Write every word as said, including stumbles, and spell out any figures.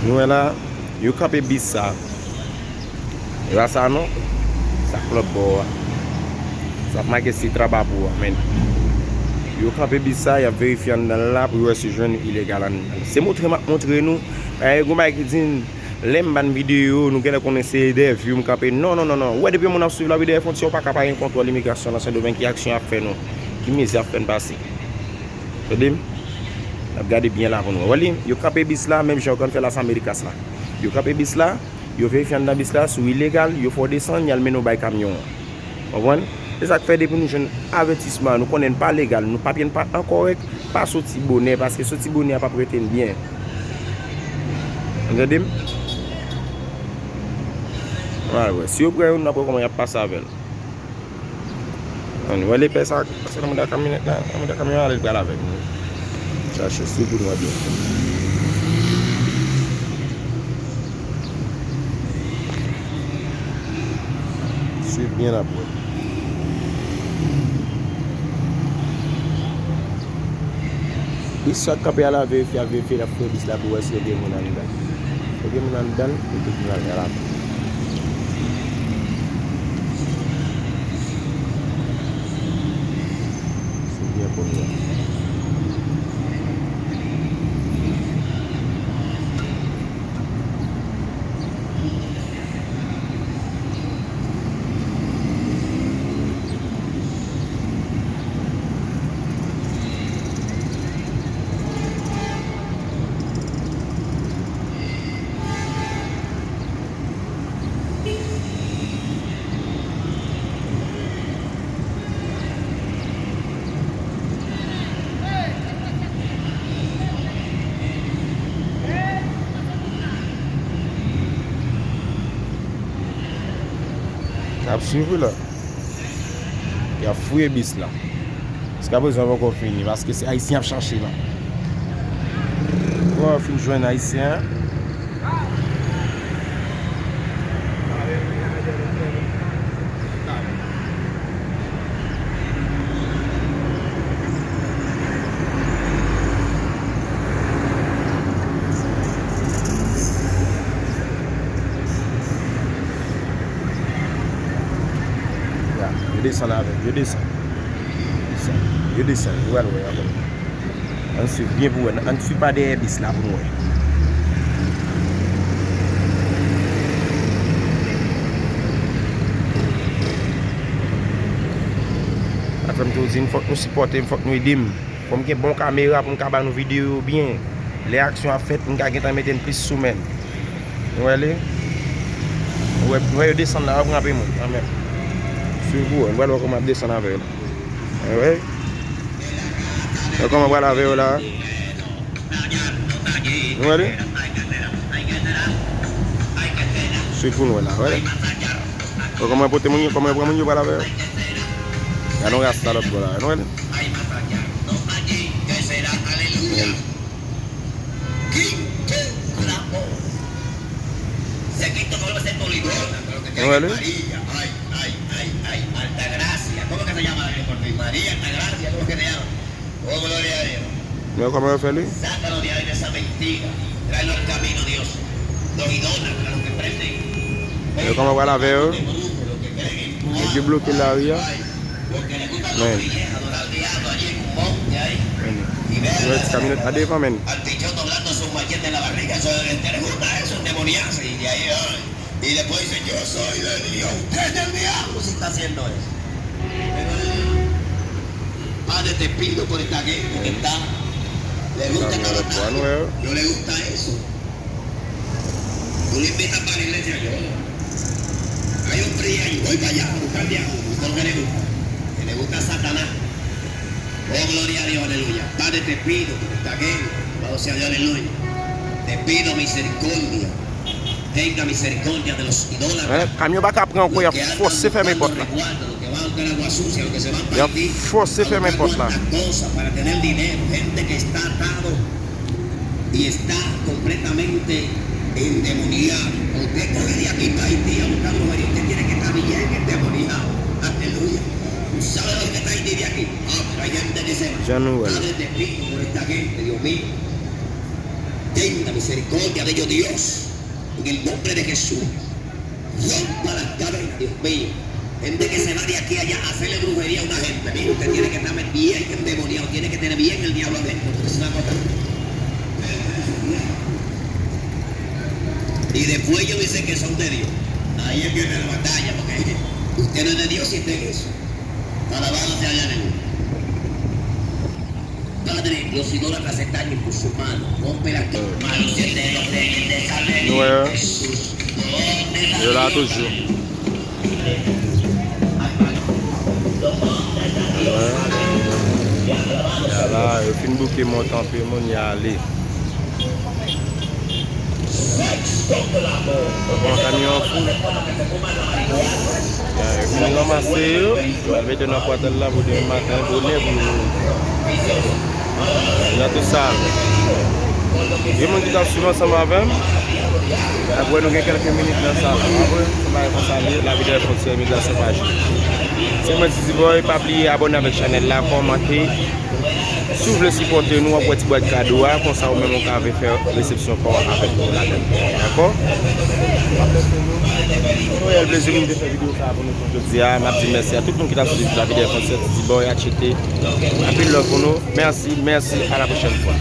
Nou wè la, yo kanpe bis sa. E pa sa non. Sa k lòt bò a. Sa k make se traba pou a, men. Yo kanpe bis sa, y ap verifye anndan l la pou yo wè si yo jwenn ilegal anndan. Se montre m ap montre nou. E gon bagay ki di n, lè m ban videyo, nou genlè konnen se de view m kanpe. Non, non, non, non. Ou wè depi moun ap swiv la wi dèyè fwontyè, ou pa ka pa gen kontwòl imigrasyon nan Sendomeng ki aksyon y ap fè nou. Ki mizè y ap fè n pase. Tande m? N ap gade byen la pou nou wè. Wè li, yo kanpe bis la, menm jan yo konn fè Las Americas la. Yo kanpe bis la, yo verifye anndan bis la, si w ilegal, yo fè w desann, y al mennen w bay kamyon an. Konprann? Se sa k fè depi nou jwenn avètisman, nou konnen n pa legal, nou papye n pa ankòrèk, pa soti bonè, paske soti bonè a p ap rete n byen. N tande m? N al wè. Si yo pran youn, n ap wè kòman y ap pase avè l. Ann wè lepè sa, pase nan mouda kamyonèt la, nan mouda kamyon ale, l pral avèk nou. Chache swiv pou nou wè byen. Swiv byen la pou wè. Bis sa k kanpe a la, verifye, ap verifye, l ap fouye bis la pou wè si yo gen moun anndan. Si yo gen moun anndan l, yo tout moun al la. Se byen pou nou. N ap swiv wi la. Y ap fouye bis la. Jiskaprezan poko fini, paske se ayisyen y ap chache la. Bon, yo fin jwenn ayisyen an. Ya, yo desann avè m, yo desann. Yo desann, yo desann, nou pral wè ankò. Ann swiv byen pou wè, ann swiv pa dèyè bis la pou nou wè. Sa fè m toujou di n fòk nou sipòte m, fòk nou ede m. Fò m gen bon kamera pou m ka ba nou videyo yo byen. Lè aksyon ap fèt, m ka gentan mete n plis sou men n. Nou wè li? Nou wè, nou wè yo desann la, yo pran anpil moun kanmenm. Swiv pou wè, nou pral wè kòman y ap desann avè yo. Ann wè? Wè kòman y pral avè yo la. Nou wè li? Swiv pou nou wè la, wè. Wè kòman y pote moun yo, kòman y pran moun yo pral avè yo. Gade yon rasta lòt bò la, nou wè li? Nou wè li? Men kòman yo fè li? Men kòman yo pral avè yo? Yo debloke lari a. Men. Men. Yo wè ti kamyonèt la devan, men. Y después dice, yo soy de Dios, usted es del diablo si está haciendo eso. Padre, te pido por esta gente que está, le gusta estar matando, no le gusta eso. Tú lo invitas para la iglesia, yo. Hay un frío ahí, voy para allá a buscar diablo, eso es lo que le gusta. Que le gusta a Satanás. Oh, gloria a Dios, aleluya. Padre, te pido por esta gente, alabado sea Dios, aleluya. Te pido misericordia. Tenga misericordia de los idólatras. Kamyon pa ka pran ankò, y ap fòse fèmen pòt la. Y ap fòse fèmen pòt la. Y está completamente endemoniado. Usted coge de aquí para Haití a buscar brujería, usted tiene que estar bien endemoniado. Aleluya. ¿Tú sabes lo que está Haití de aquí? Ah, pero hay gente que se va. Padre, te pido por esta gente, Dios mío. Tenga misericordia de ellos, en el nombre de Jesús. Rompa las cadenas, Dios mío. Gente que se va de aquí a allá a hacerle brujería a una gente. Mire, usted tiene que estar bien endemoniado, tiene que tener bien el diablo adentro, porque es una cosa. Y después ellos dicen que son de Dios. Ahí es que viene la batalla, porque usted no es de Dios si está en eso. Alabado sea el aleluya. Padre, los idólatras están en tus manos. Rompe las manos, siete de los reyes de Salem. Jesús. Yo la toujou. Ya la, yo fin bouke mòn, tanpe moun, y ale. Yo pran kamyon an fou. Ya, yo fin ranmase yo. Yo al mete nan pòtay la pou demen maten bonè pou yo. Jan tou sa. Gen moun ki t ap swiv ansanm avè m. Apre nou gen kèlke minit nan sa la. Apre, se bagay konsa li ye, lavi dèyè fwontyè, imigrasyon pa jwe. Se mwen Titi Boy, pa bliye abòne avèk chanèl la, kòmante. Si w vle sipòte nou, w ap wè ti bwat kado a, konsa ou menm ou ka vin fè resepsyon pa w avèk nou ladan. Dakò? Se yon reyèl plezi pou m te fè videyo sa a pou nou jodi a. M ap di mèsi a tout moun ki t ap swiv lavi dèyè fwontyè, Titi Boy, H T. Anpil love pou nou. Mèsi, mèsi, à la prochaine fois.